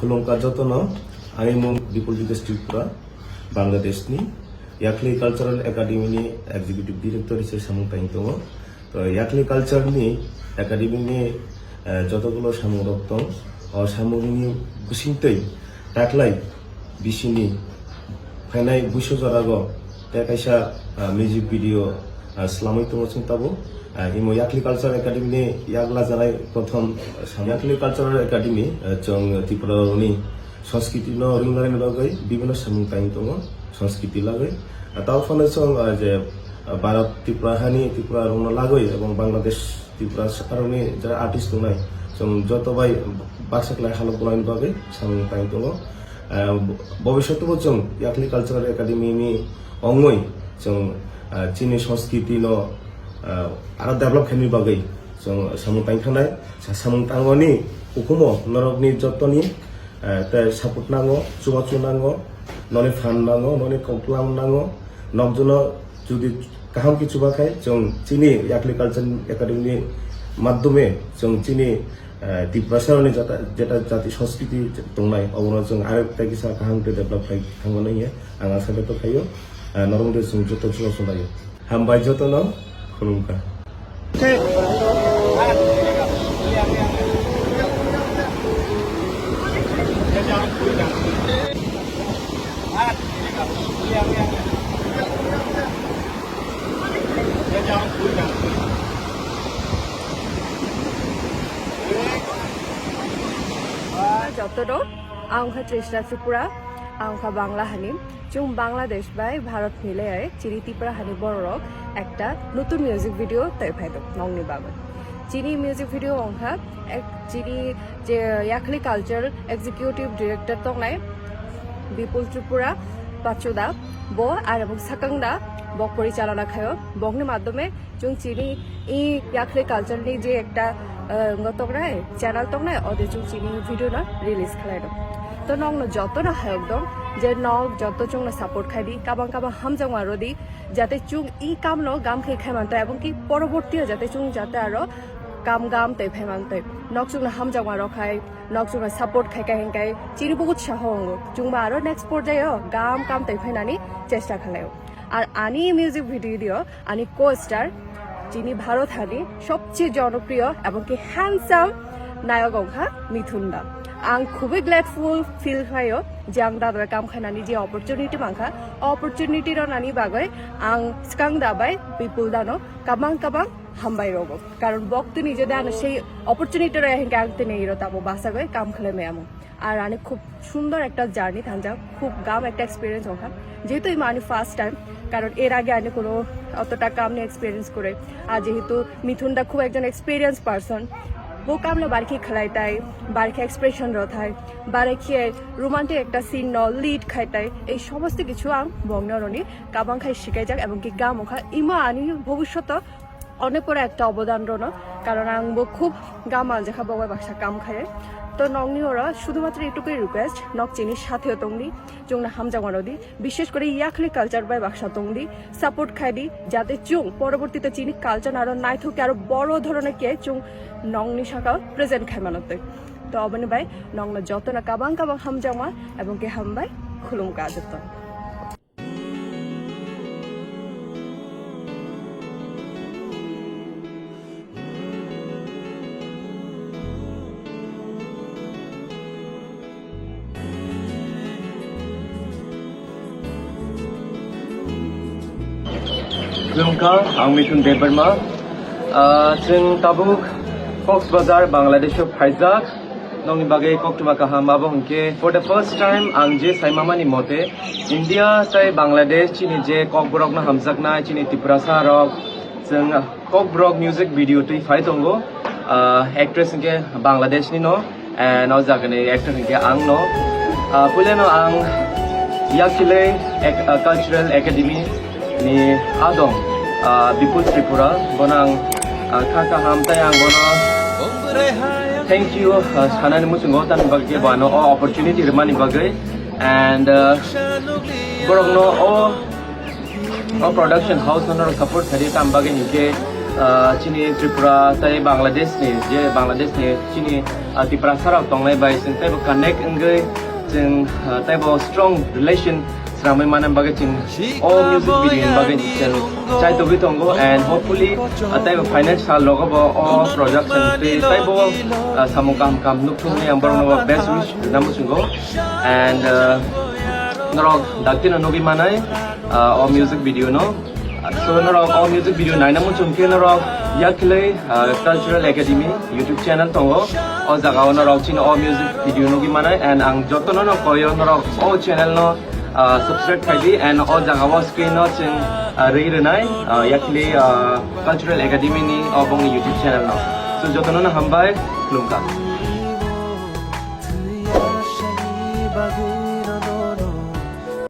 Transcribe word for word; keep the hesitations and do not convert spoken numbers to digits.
Khulumkha jotono, ani mung Bipul Bikash Tripura, Bangladesh ni Yakli Cultural Academy ni Executive Director hisabe samung tangwi tongo. To Yakli Culture ni Academy ni, eh, jotogulo samung rok tong, o samung ni bisingtwi taklai bisini phainai buiso jorago tei kaisa, ah, music video, ah, slamwi tongo chwng tabuk. Ah, imo Yakli Cultural Academy ni yak lajanai prothom, ah, sam-, Yakli Cultural Academy, ah, chwng Tripura rokni Sanskriti no ringlaini bagwi bibinno samung tangwi tongo, Sanskriti lagwi. Ah, tao phano chwng, ah, je, ah, Bharat Tripura hani Tripura rokno lagwi ebong Bangladesh Tripura aroni jara artist tongnai, chwng joto bai baksa khlai halok bolani bagwi samung tangwi tongo. Ah, bobiswt bo chwng Yakli Cultural Academy ni ongwi chwng, ah, chini Sanskriti no, ah, aro develop khaini bagwi chwng samung tangwi thangnai. Sa-, samung tangmani hukumo norokni jotoni, eh, tei support nango, chubachu nango, noni phan nango, noni koklam nango, nokjono jodi kaham khe chuba khai, chwng chini Yakli Culture Academy ni madhyome chwng chini, eh, Tiprasa ni jata, jeta jati sanskriti tongnai, obono chwng arek tei kisa kaham khe develop khai thangmani hiya ang asa bekto khaio, eh, norok de chwng joto chubachu naio. Hambai jotono, khulumkha. Jotono, ang kha Trishna Tripura, ang kha Bangla hani. Chwng Bangladesh bai Bharat milai chini Tripura hani bororok ekta notun music video tei phai tong nokni bagwi. Chini music video wngkha ek chini je Yakli Culture Executive Director tongnai Bipul Tripura Pachuda bo ar ebong Sakangda bo porichalona khaio. Bokni madhyome chwng chini i Yakli Culture ni je ekta, eh, ngo tongnai, channel tongnai, ode chwng chini video no release khlai rw. To nokno jotono hayok dong je nok joto chwngno support khai di, kabang kabang hamjakma rw di, jate chwng i kamno gam khe khai man twi, ebong ki poroborti o jate chwng jate aro kam gam tei phai man twi. Nok chwngno hamjakma rw khai, nok chwngno support khai khai hwn khai chini bugut saho wngo. Chwngbo aro next porjaio gam kam tei phainani chesta khlai o. Ar ani music video dio ani co-star, chini Bharat hani sobche jonopriyo ebong ki handsome nayok wngkha Mithun da. Ang khubui grateful feel khlaio je ang dadare kam khainani je opportunity mankha, opportunity ronani bagwi ang swkang da bai Bipul dano kabang kabang hambai rogo. Karon bok tini jodi ano sei opportunity rwya hinkhe ang tini iro tamo bwsagwi kam khlai maya mung. Ar ani khub সুন্দর একটা জার্নি থানজা, খুব গাম একটা এক্সপিরিয়েন্স ওখান। যেহেতু এই মানে first time, কারণ এর আগে আমি কোনো অতটা কাম নিয়ে এক্সপিরিয়েন্স করে। আর যেহেতু মিথুন দা খুব একজন experience person, bo kamno barkhe khlai tai, barkhe expression rw thai, barkhe romantic একটা scene no lead khai tai, ei somosto kichu ang bongno roni kabang khai sikai jak ebong ki gam okha imo ani bhobishoto অনেক বড় একটা অবদান রনো, কারণ ang bo খুব গাম manjakha bo bai baksa kam khai. To nokni oro শুধুমাত্র এটুকুই request, nok chini সাথেও tongdi, chwngno hamjakma rwdi, বিশেষ করে ইয়াকলি culture bai baksa tongdi, support খাইদি, যাতে chwng পরবর্তীতে chini কালচার আরো নাইথকে আরো বড় ধরনের কে chwng nokni sakao present khai mano twi. To oboni bai nokno jotono kabang kabang hamjakma ebong ke hambai, khulumkha joto. Khulumkha, ang Mithun Debbarma. Ah, chwng tabuk Cox's Bazar, Bangladesh-o phaijak. Nokni bagwi koktwma kaham abo hwnkhe, for the first time ang je saimamani mote, India tei Bangladesh chini je kokborokno hamjaknai chini Tiprasa rok, chwng kokborok music video twi phai tongo. Ah, actress hwnkhe Bangladesh ni no, and o jaga ni actor hwnkhe ang no. Ah, puilano ang Yakile Ac-, ah, Cultural Academy ni adong, ah, Bipul Tripura, bono ang, ah, kha kaham tei ang bono thank you, ah, sanani muchungo, tamni bagwi bo ano o opportunity rwmani bagwi, and, ah, borokno o, o production house no support khaidi, tam bagwi hinkhe Ah, chini Tripura tai Bangladesh ni, je Bangladesh ni chini, ah, Tiprasa rok tongnai bai chwng taibo connect wngwi chwng, ah, taibo strong relation swnamwi manna bagwi chwng o music video ni bagwi chwng chai togwi tongo, and hopefully, ah, taibo phainai sal rogo bo o production tei taibo, ah, samung kaham kaham nukthungwi ang borokno best wish rwna muchungo, and, ah, norok daktino nugwi manai, ah, o music video no. So norok o music video naina muchung khe norok yakhilai, ah, Cultural Academy YouTube channel tongo. O jaga o norok chini o music video nugwi manai, and ang jotono no koyo norok o channel no, ah, subscribe khai di, and o jaga o screen no chwng, ah, rwi rwnai, ah, yakhilai, ah, Cultural Academy ni o bongni YouTube channel no. So jotono no hambai, khulumkha.